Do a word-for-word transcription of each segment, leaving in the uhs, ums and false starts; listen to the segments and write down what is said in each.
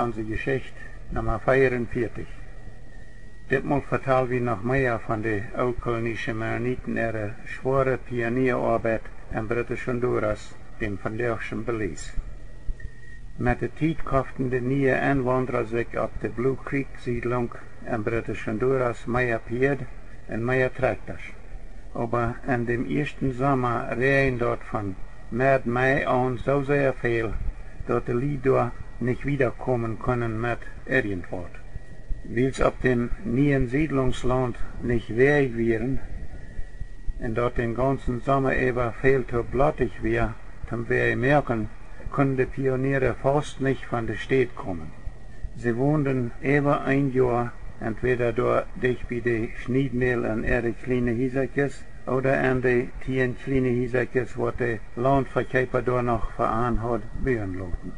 Onse Jeschicht Numma veeaunvieetich. Ditmol vetal wie noch mea von de ooltkolonische Mennoniten äare schwoare Pionieaoabeit en Britisch Honduras, däm vondoagschen Belize. Met de Tiet koften de niee Enwaundra sikj opp de Blue Creek Siedlunk en Britisch Honduras mea Pieed un mea Trakjtasch. Oba en däm ieeschten Somma räajend daut von Med Mei aun soo sea väl, daut de Lied doa nich wieda komen kunnen met irjentwaut. Wiels opp däm nieen Siedlungslaunt nich Wäaj wieren un daut dän gaunzen Somma äwa väl too blottich wia toom Wäaj moaken, kunnen de Pioniere faust nich von de Städ komen. See wonden äwa een Joa entwäda doa dicht bie de Schniedmäl en äare kjliene Hiesakjes ooda en de tieen kjliene Hiesakjes, waut de Launtvekjeepa doa noch fa an haud buen loten.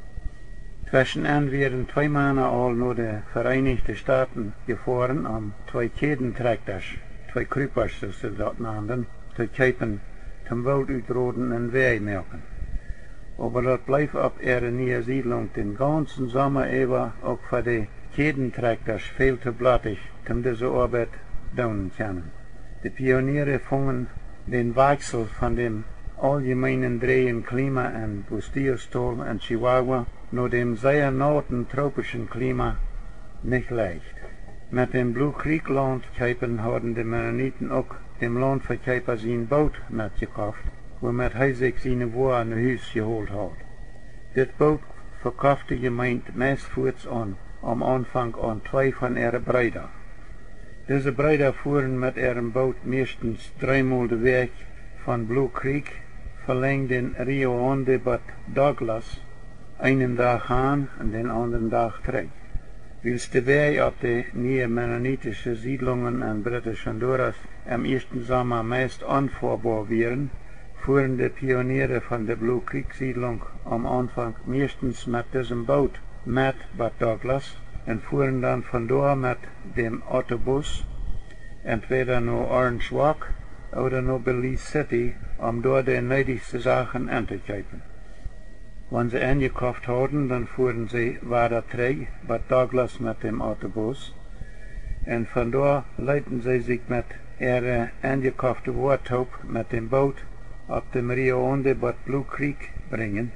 Tweschen an wieren twee Mana aul no de Vereenichte Stoten jefoaren, om twee Kjädentrakjtasch, twee Krupasch, soo aus see daut nanden, to kjeepen, toom Woolt utroden un Wäaj moaken. Oba daut bleef opp äare niee Siedlunk dän gaunzen Somma äwa uk fa de Kjädentrakjtasch väl too blottich, toom dise Oabeit doonen kjennen. De Pioniere fungen dän Wakjsel von däm auljemeenen dräjen Klima en Bustillos-Tol en Chihuahua no däm sea nauten tropischen Klima nich leicht. Met däm Blue Creek Launt kjeepen hauden de Mennoniten uk däm Launtvekjeepa sien Boot metjekoft, wuamet hee sikj siene Woa no Hus jeholt haud. Dit Boot vekoft de Jemeent meist fuats aun, aum Aunfank aun twee von äare Breeda. Dise Breeda fuaren met äarem Boot mieeschtens dreemol de Wäakj von Blue Creek, velenjd dän Rio Hondo bot Douglas, eenen Dach han un dän aundren Dach trigj. Wiels de Wäaj opp de niee mennonitische Siedlungen en Britisch Honduras em ieeschten Somma meist onfoaboa wieren, fuaren de Pioniere von de Blue Creek Siedlunk aum Aunfank mieeschtens met disem Boot met bot Douglas un fuaren dan von doa met däm Autobus entwäda no Orange Walk ooda no Belize City, om doa de needichste Sachen entokjeepen. Wan see enjekoft hauden, dan fuaren see wada trigj bot Douglas met däm Autobus, un von doa leeten see sikj met äare enjekofte Woa toop met däm Boot opp däm Rio Hondo bot Blue Creek brinjen,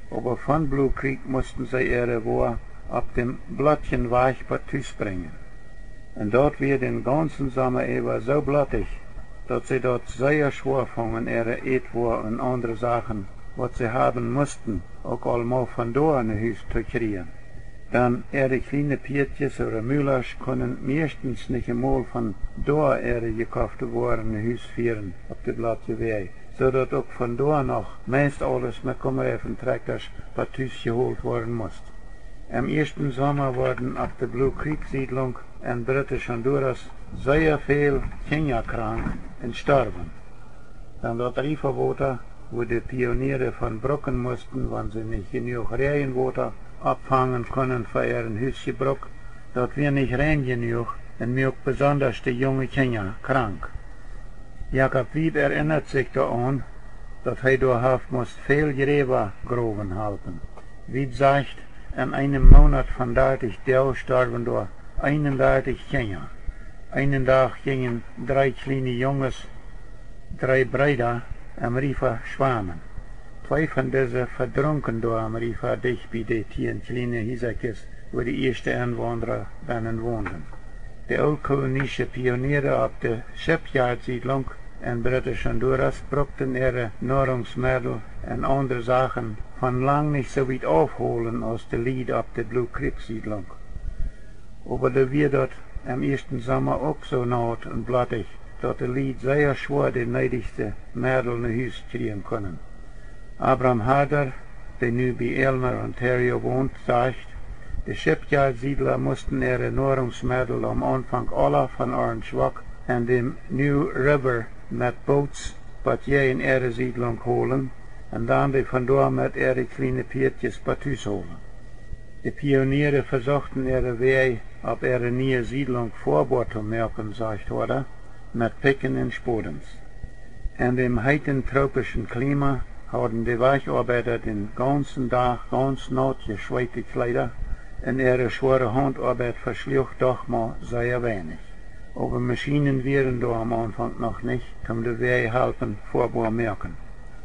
oba von Blue Creek musten see äare Woa opp däm blottjen Wajch bot Tus brinjen. Un daut wia dän gaunzen Somma äwa soo blottich, daut see daut sea schwoa fungen, äare Ätwoa un aundre Sachen, waut see haben musten, uk aulmol von doa no Hus to kjrieen. Dan äare kjliene Pieetjes ooda Mulasch kunnen mieeschtens nich emol von doa äare jekofte Woaren no Hus fieren opp de blottje Wäaj, soo daut uk von doa noch meist aules met Gumreifentrakjtasch bot Tus jeholt woaren must. Em ieeschten Somma worden opp de Blue Creek Siedlunk en Britisch Honduras sea väl Kjinja krank un storwen. Dan daut Riefawota, wua de Pioniere von bruken musten, wan see nich jenuach Räajenwota oppfangen kunnen fa äaren Husjebruk, daut wia nich rein jenuach un muak besondasch de junge Kjinja krank. Jakob Wieb erinnat sikj doaraun, daut hee doa haft must väl Jräwa growen halpen. Wieb sajcht, en eenem Moonat von dartich Doag storwen doa eenendartich Kjinja. Eenen Dach jinjen dree kjliene Junges, dree Breeda, em Riefa schwamen. Twee von dise vedrunken doa em Riefa dicht bie de tieen kjliene Hiesakjes, wua de ieeschte Enwaundra bennen wonden. De ooltkolonische Pioniere opp de Shipyard Siedlunk en Britisch Honduras brukten äare Noarungsmeddel un aundre Sachen von lang nich soo wiet aufholen aus de Lied opp de Blue Creek Siedlunk. Oba doa wia daut em ieeschten Somma uk soo naut un blottich, daut de Lied sea schwoa de needichste Meddel no Hus kjrieen kunnen. Abram Harder, dee nu bie Aylmer, Ontario wont, sajcht, de Shipyard Siedla musten äare Noarungsmeddel aum Aunfank aula von Orange Walk un däm New River met Boots bot jäajen äare Siedlunk holen un dan dee von doa met äare kjliene Pieetjes bot Tus holen. De Pioniere vesochten äare Wäaj opp äare niee Siedlunk foaboa to moaken, sajcht Harder, met Pikjen un Spodems. En däm heeten tropischen Klima hauden de Wajchoabeida dän gaunzen Dach gaunz naut jeschweete Kjleeda Un äare schwoare Hauntoabeit veschluach doch mau sea weinich. Oba Maschienen wieren doa aum Aunfank noch nich, om de Wäaj halpen foaboa moaken.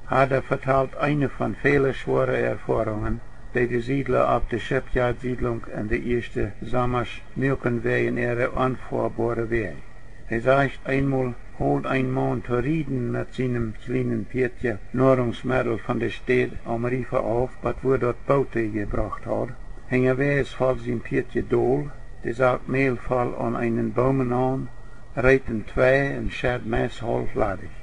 Harder vetalt eene von väle schwoare Erfoarungen, dee de Siedla opp de Shipyard Siedlunk en de ieeschte Sommasch muaken wäajen äare onfoaboare Wäaj. Hee sajcht, eenmol hold een Maun to rieden met sienem kjlienen Pieedje Noarungsmeddel von de Städ aum Riefa auf, bat wua daut Boot dee jebrocht haud. Hinjawäajes foll sien Pieedje dol, de Sak Mäl foll aun eenen Boom aun, reet entwei un sched meist haulf ladich.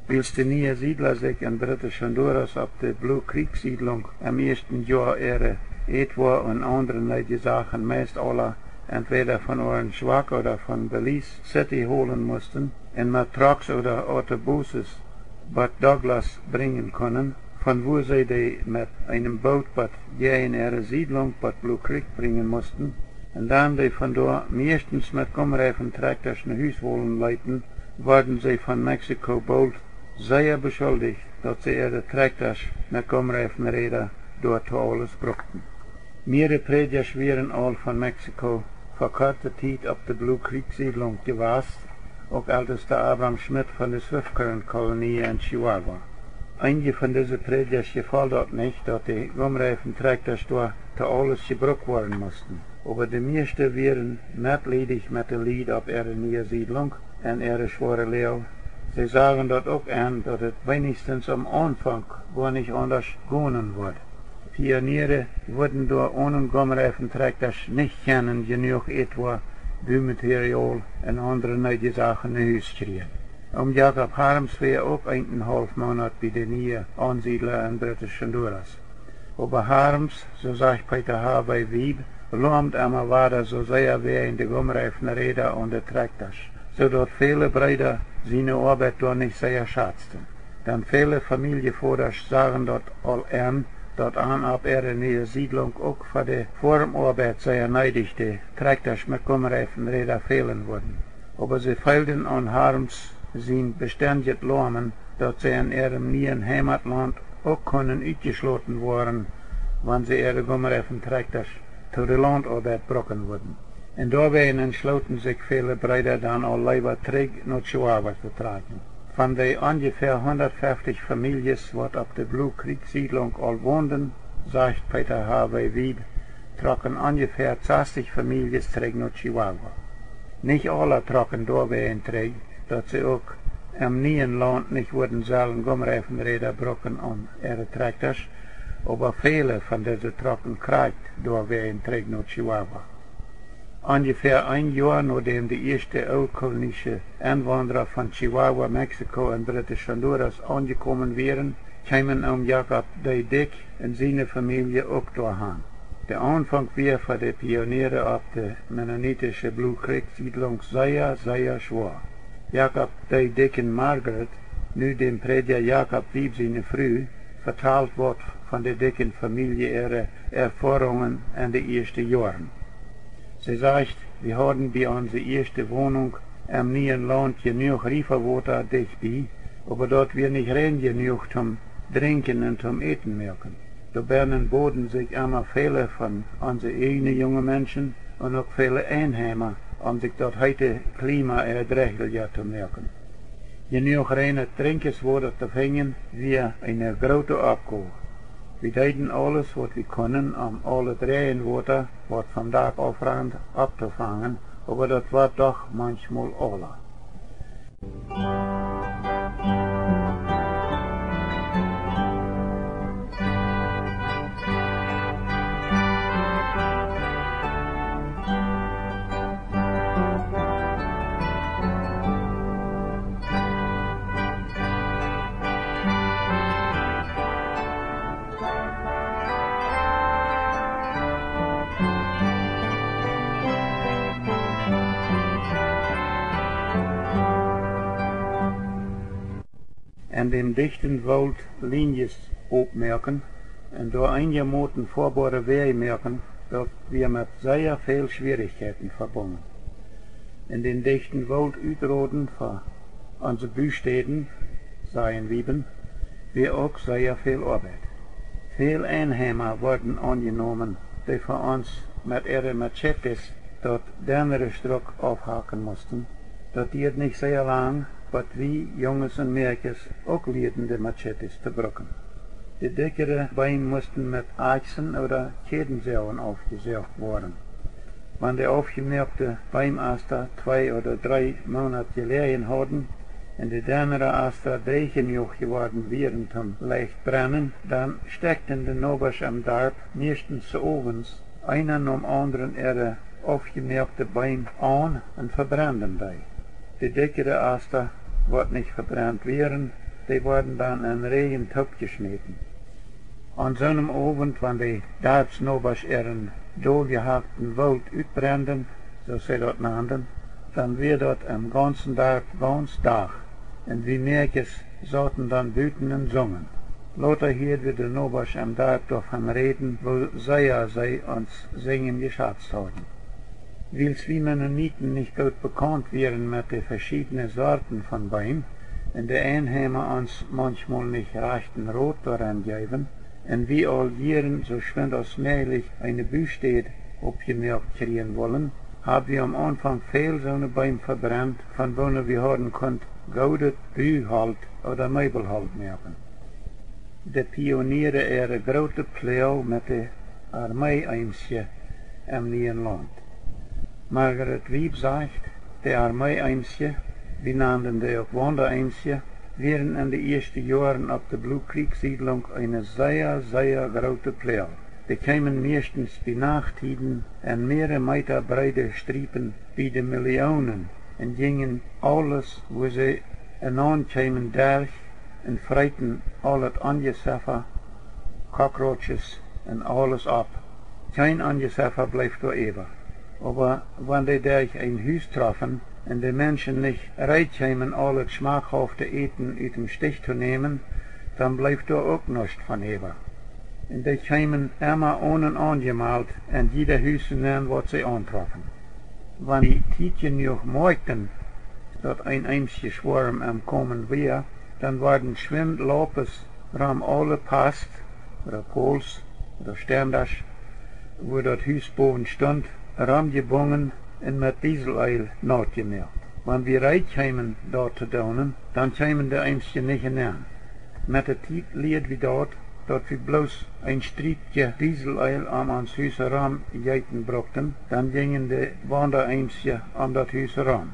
Wiels de niee Siedla sikj en Britisch Honduras opp de Blue Creek Siedlunk em ieeschten Joa äare Ätwoa un aundre needje Sachen meist aula entwäda von Orange Walk ooda von Belize City holen musten un met Trucks ooda Autobuses bat Douglas brinjen kunnen, von wua see dee met eenem Boot bat jäajen äare Siedlunk bat Blue Creek brinjen musten, un dan dee von doa mieeschtens met Gumreifen Trakjtasch no Hus holen leeten, worden see von Mexiko boolt sea beschuldicht, daut see äare Trakjtasch met Gumreifen Räda doa to aules brukten. Miere Prädjasch wieren aul von Mexiko fa korte Tiet opp de Blue Creek Siedlunk jewast, uk Eltesta Abram Schmidt von de Swift Current Kolonie en Chihuahua. Eenje von dise Prädjasch jefoll daut nich, daut de Gumreifen Trakjtasch doa to aules jebrukt woaren musten. Oba de mieeschte wieren metliedich met de Lied opp äare niee Siedlunk un äare schwoare Läag. See sagen daut uk en, daut et weenichstens aum Aunfank goanich aundasch gonen wudd. Pioniere wudden doa onen Gumreifen Trakjtasch nich kjennen jenuach Ätwoa, Bumaterial un aundre needje Sachen no Hus kjrieen. Oom Jakob Harms wia uk eenenhaulf Moonat bie de niee Aunsiedla en Britisch Honduras. Oba Harms, soo sajcht Peter H. W. Wiebe, loamd emma wada soo sea wäajen de Gumreifen Räda aun de Trakjtasch, soo daut väle Breeda siene Oabeit doa nich sea schatzten. Dan väle Famieljevodasch sagen daut aul en, daut an opp äare niee Siedlunk uk fa de Foarmoabeit sea needich de Trakjtasch met Gumreifen Räda fälen wudden. Oba see feelden aun Harms sien bestendjet Loamen, daut see en äarem nieen Heimatlaunt uk kunnen utjeschloten woaren, wan see äare Gumreifen Trakjtasch to de Launtoabeit brucken wudden. Un doawäajen entschlooten sikj väle Breeda dan aul leewa trigj no Chihuahua to trakjen. Von de onjefäa hundatfeftich Famieljes, waut opp de Blue Creek Siedlunk aul wonden, sajcht Peter H. W. Wiebe, trocken onjefäa sastich Famieljes trigj no Chihuahua. Nich aula trocken doawäajen trigj, daut see uk em nieen Launt nich wudden sellen Gumreifen Räda brucken aun äare Trakjtasch, oba väle von dise trocken krakjt doawäajen trigj no Chihuahua. Onjefäa een Joa nodäm de ieeschte ooltkolonische Enwaundra von Chihuahua, Mexiko en Britisch Honduras aunjekomen wieren, kjeemen Oom Jakob D. Dyck un siene Famielje uk doahan. De Aunfank wia fa de Pioniere opp de mennonitische Blue Creek Siedlunk sea, sea schwoa. Jakob D. Dyck un Margaret, nu däm Prädja Jakob Wiebe siene Fru, vetalt waut von de Dyck Famielje äare Erfoarungen en de ieeschte Joaren. See sajcht: Wie hauden bie onse ieeschte Wonunk em nieen Launt jenuach Riefawota dicht bie, oba daut wia nich rein jenuach toom drinkjen un toom äten moaken. Doabennen boden sikj emma väle von onse ieejne junge Menschen un uk väle Einheima, om sikj daut heete Klima ea drächelja to moaken. Jenuach reinet Drinkjeswota to finjen wia eene groote Oppgow. Wie deeden aules, waut wie kunnen, om aul daut Räajenwota, waut vom Dak aufrand, opptofangen, oba daut wort doch manchmol aula. En däm dichten Woolt Lienjes opmoaken un doa eenjamoten foaboare Wäaj moaken, daut wia met sea väl Schwierichkjeiten vebungen. En dän dichten Woolt utroden fa onse Bustäden, sajen Wiebe, wia uk sea väl Oabeit. Väl Einheima worden aunjenomen, dee fa ons met äare Machetes daut dennere Struck aufhacken musten, daut dieed nich sea lang, bat wie Junges un Mäakjes uk lieeden de Machetes to brucken. De dikjere Beem musten met Akjsen ooda Kjädensoagen aufjesoagt woaren. Wan de aufjemoakte Beemasta twee ooda dree Moonat jeläajen hauden un de dennere Asta dreech jenuach jeworden wieren toom leicht brennen, dan stekjten de Nobasch em Darp mieeschtens 's Owens eena nom aundren äare aufjemoakte Beem aun un vebrenden dee. De dikjere Asta, waut nich vebrent wieren, dee worden dan em Räajen toopjeschmäten. Aun soonem Owent, wan de Darpsnobasch äaren doljehakten Woolt utbrenden, soo aus see daut nanden, dan wia daut em gaunzen Darp gaunz Dach, un wie Mäakjes sauten dan buten un sungen. Lota hieed wie de Nobasch em Darp doavon räden, woo sea see ons Sinjen jeschazt hauden. Wiels wie Mennoniten nich goot bekaunt wieren met de veschiedne Sorten von Beem un de Einheima ons maunchmol nich rajchten Rot doarenn jeewen, un wie aul jieren soo schwind aus mäajlich eene Bustäd oppjemoakt kjrieen wullen, hab wie aum Aunfank väl soone Beem vebrent, von woone wie hauden kunt goodet Buholt ooda Meebelholt moaken. De Pioniere äare groote Ploag met de Armee-Eemskje em nieen Launt. Margaret Wiebe sajcht, de Armee-Eemskje, wie nanden dee uk Waunda-Eemskje, wieren en de ieeschte Joaren opp de Blue Creek Siedlunk eene sea, sea groote Ploag. Dee kjeemen mieeschtens bie Nachttieden en meare Meeta breede Striepen bie de Millionen un jinjen aules, wua see enaun kjeemen, derch un freeten aul daut Onjeseffa, cockroaches un aules opp. Kjeen Onjeseffa bleef doa äwa. Oba wan dee derch een Hus troffen un de Menschen nich reed kjeemen, aul daut schmakhaufte Äten ut dem Stich to nämen, dan bleef doa uk nuscht von äwa. Un dee kjeemen emma onen aunjemalt en jieda Hus nenn, waut see auntroffen. Wan dee Tiet jenuach moakjten, daut een Eemskje Schwoarm em Komen wia, dan worden schwind Laupes rom aule Past, ooda Pols, ooda Stendasch, wua daut Hus bowen stunt, romjebungen un met Dieseleel naut jemoakt. Wan wie reed kjeemen, daut to doonen, dan kjeemen de Eemskje nich enenn. Met de Tiet lieed wie daut, daut wie bloos een Striepkje Dieseleel om ons Hus rom jeeten brukten, dan jinjen de Waunda-Eemskje om daut Hus rom.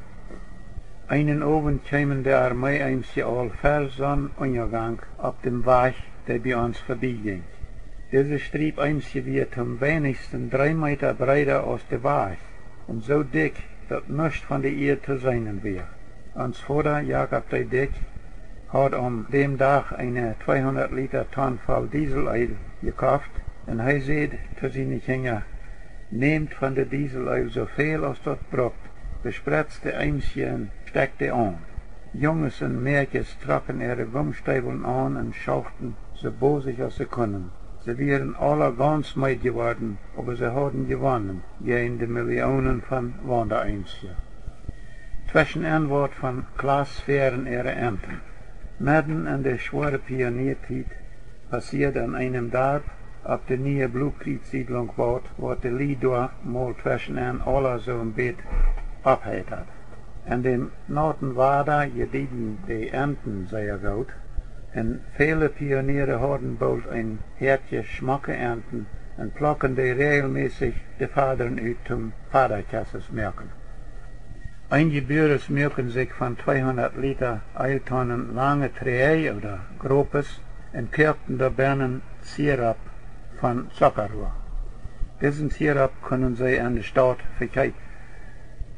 Eenen Owent kjeemen de Armee-Eemskje aul ver Sonnunjagank opp dem Wajch, dee bie ons verbie jinkj. Dise Striep Eemskje wia toom weinichsten dree Meeta breeda aus de Wajch un soo dikj, daut nuscht von de Ieed to seenen wia. Ons Voda, Jakob D. Dyck, haud aun däm Dach eene tweehundat Lita Tonn voll Dieseleel jekoft, un hee säd to siene Kjinja: Nämt von de Dieseleel soo väl aus daut brukt, bespretzt de Eemskje un stekjt dee aun. Junges un Mäakjes trocken äare Gumsteeweln aun un schauften soo bosich aus see kunnen. See wieren aula gaunz meed jeworden, oba see hauden jewonnen jäajen de Millionen von Waunda-Eemskje. Tweschen en waut von Klaas Fäaren äare Enten. Medden en de schwoare Pioniertiet passieed en eenem Darp opp de niee Blue Creek Siedlunk waut, waut de Lied doa mol tweschen en aula soo een bät oppheitad. En däm nauten Wada jedieden de Enten sea goot, un väle Pioniere hauden boolt een Häadje schmocke Enten un plockten dee räajelmässich de Fadren ut toom Fadakjesses moaken. Eenje Buaren muaken sikj von tweehundat Lita Eeltonnen lange Träj ooda Gropes un koakten doabennen Sirop von Zockaroa. Disen Sirop kunnen see en de Staut vekjeepen.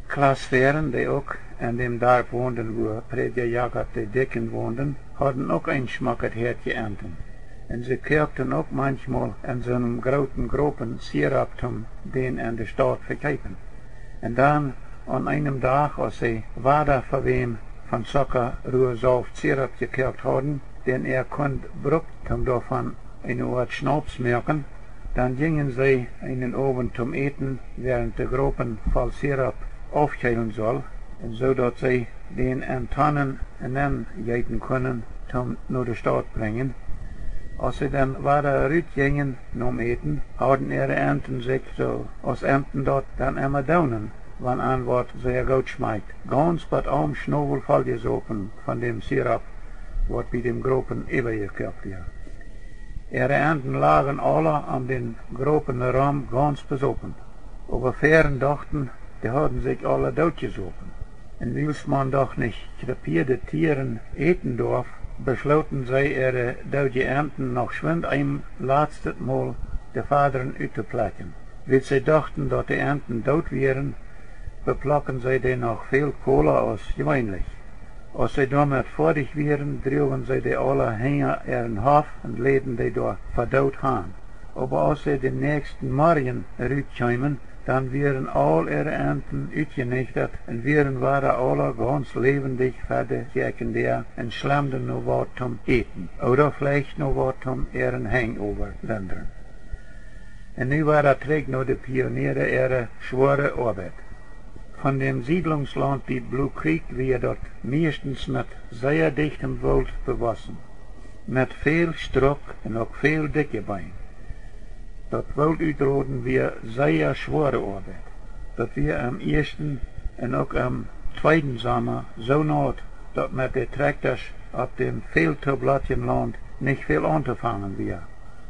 Klaas Fäaren, dee uk en däm Darp wonden, wua Prädja Jakob D. Dyck wonden, hauden uk een schmocket Häadje Enten. Un see koakten uk manchmol en soonem grooten Gropen Sirop toom dän en de Staut vekjeepen. Un dan, aun eenem Dach, aus see wada fa wäm von Zockaroa Sauft Sirop jekoakt hauden, dän äa Kund brukt, om doavon eene Oat Schnaups moaken, dan jinjen see eenen Owent toom Äten, wäarent de Gropen voll Sirop aufkjeelen sull, un soo daut see dän en Tonnen nenjeeten kunnen, toom no de Staut brinjen. Aus see dan wada rut jinjen nom Äten, hauden äare Enten sikj soo aus Enten daut dan emma doonen, wan an waut sea goot schmakjt, gaunz bat aum Schnowel volljesopen von däm Sirop, waut bie däm Gropen äwajekoakt wia. Äare Enten lagen aula om dän Gropen rom gaunz besopen. Oba Fäaren dochten, dee hauden sikj aula dootjesopen. Un wiels maun doch nich kjrepieede Tieren äten dorf, beschlooten see, äare doodje Enten noch schwind een latstet Mol de Fadren uttoplekjen. Wiels see dochten, daut de Enten doot wieren, beplokten see dee noch väl kola aus jeweenlich. Aus see doamet foadich wieren, druagen see dee aula hinja äaren Hoff un läden dee doa fa doot han. Oba aus see dän näakjsten Morjen rutkjeemen, dan wieren aul äare Enten utjenichtat un wieren wada aula gaunz läwendich ver de Kjäakjendäa un schlemden no waut toom Äten, ooda veleicht no waut toom äaren hangover lindren. Un nu wada trigj no de Pioniere äare schwoare Oabeit. Von däm Siedlungslaunt bie Blue Creek wia daut mieeschtens met sea dichtem Woolt bewossen, met väl Struck un uk väl dikje Beem. Daut Woolt utroden wia sea schwoare Oabeit. Daut wia em ieeschten un uk em tweeden Somma soo naut, daut met de Trakjtasch opp däm väl too blotjen Launt nich väl auntofangen wia.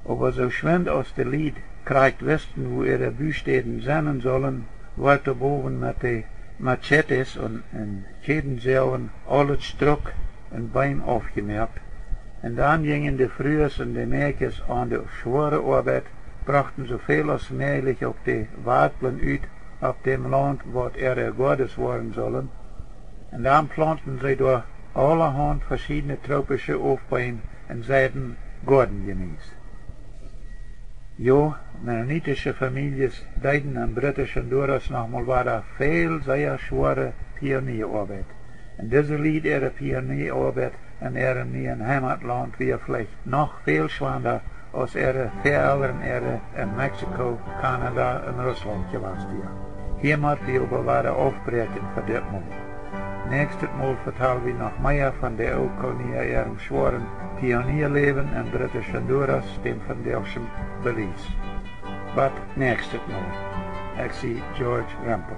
Oba soo schwind aus de Lied krakjt wisten, wua äare Bustäden sennen sullen, wort doa bowen met de Machetes un, un Kjädensoagen aulet Struck un Beem aufjemoakt. Un dan jinjen de Frues un de Mäakjes aun de schwoare Oabeit, brochten soo väl aus mäajlich uk de Wartlen ut opp däm Launt, waut äare Goades woaren sullen. Un dan plaunten see doa aulahaunt veschiedne tropische Oftbeem un seiden Goadenjemies. Jo, mennonitische Famieljes deeden em Britisch Honduras nochmol wada väl sea schwoare Pionieroabeit. Un dise Lied äare Pionieroabeit en äarem nieen Heimatlaunt wia veleicht noch väl schwanda aus äare Väaelren äare en Mexiko, Kanada un Russlaunt jewast wia. Hia mott wie oba wada aufbräakjen fa dit Mol. Näakjstet Mol vetal wie noch mea von de Ooltkolonia äarem schwoaren Pionierläwen en Britisch Honduras, däm vondoagschen Belize. Bat näakjstet Mol. Ekj sie George Rempel.